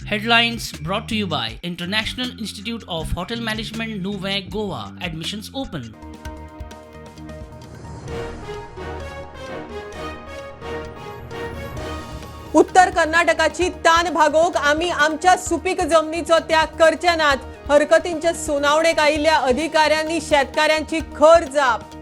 Headlines brought to you by International Institute of Hotel Management, Nuvem, Goa. Admissions open. उत्तर कर्नाटकाची तान भागोवंक आमी आमच्या सुपीक जमनीचो त्याग करचे नात. हरकतींचे सुनावणेक आयिल्ल्या अधिकाऱ्यांनी शेतकाऱ्यांची खर जाप.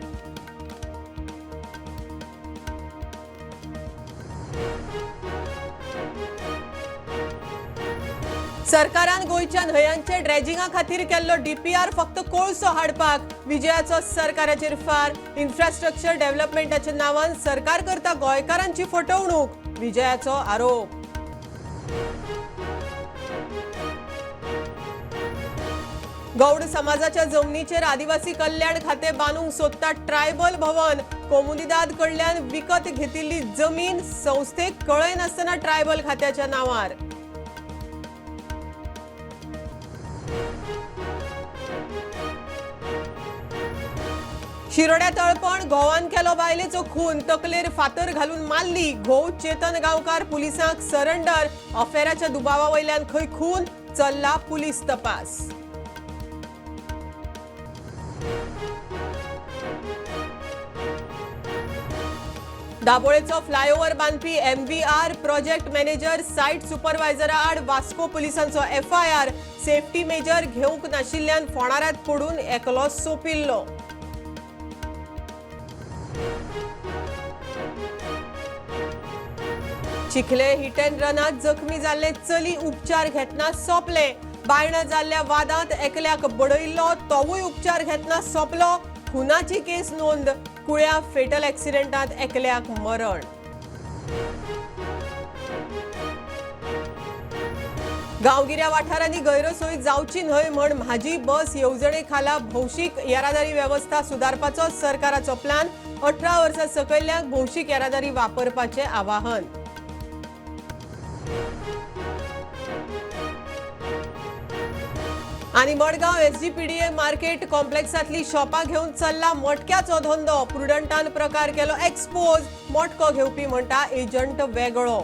सरकारान गोंयच्या न्हंयांचे ड्रेजिंगा खातीर केल्लो डीपीआर फक्त कोळसो हाडपाक, विजयाचो सरकाराचेर फार. इन्फ्रास्ट्रक्चर डेव्हलपमेंटाच्या नांवान सरकार करता गोंयकारांची फटवणूक, विजयाचो आरोप. गौड समाजाच्या जमनीचेर आदिवासी कल्याण खाते बांदूंक सोदता ट्रायबल भवन. कोमुनिदाद कडल्यान विकत घेतिल्ली जमीन संस्थेक कळयनासतना ट्रायबल खात्याच्या नांवार. शिरोड्या तळपण घोवान केलो बायलेचो खून, तकलेर फातर घालून मारली. घोव चेतन गांवकार पुलिसांक सरंडर. अफेराच्या दुबावा वयल्यान खंय खून, चल्ला पुलीस तपास. दाबोळेचो फ्लायओव्हर बांदपी एमव्हीआर प्रोजेक्ट मॅनेजर, सायट सुपरवायझरा आड वास्को पुलिसांचो एफआयआर. सेफ्टी मेजर घेवंक नाशिल्ल्यान फोणारात पडून एकलो सोंपिल्लो. चिखले हिट अँड रनात जखमी जाल्ले चली उपचार घेतना सोंपले. बायणा जाल्ल्या वादांत एकल्याक बडयल्लो तोवूय उपचार घेतना सोंपलो. खुनाची केस नोंद. कुळ्या फेटल ऍक्सिडेंटात एकल्याक मरण. गांवगिऱ्या वाठारांनी गैरसोय जावची न्हय म्हण म्हाजी बस येवजणे खाला भौशीक येरादारी वेवस्था सुदारपाचो सरकाराचो प्लान. 18 वर्सां सकयल्ल्यांक भौशीक येरादारी वापरपाचें आवाहन. आनी मडगांव एसजीपीडीए मार्केट कॉम्प्लेक्सांतली शॉपां घेवन चल्ला मटक्याचो धंदो. प्रुडंटान प्रकार केलो एक्सपोज. मटको घेवपी म्हणटा एजंट वेगळो.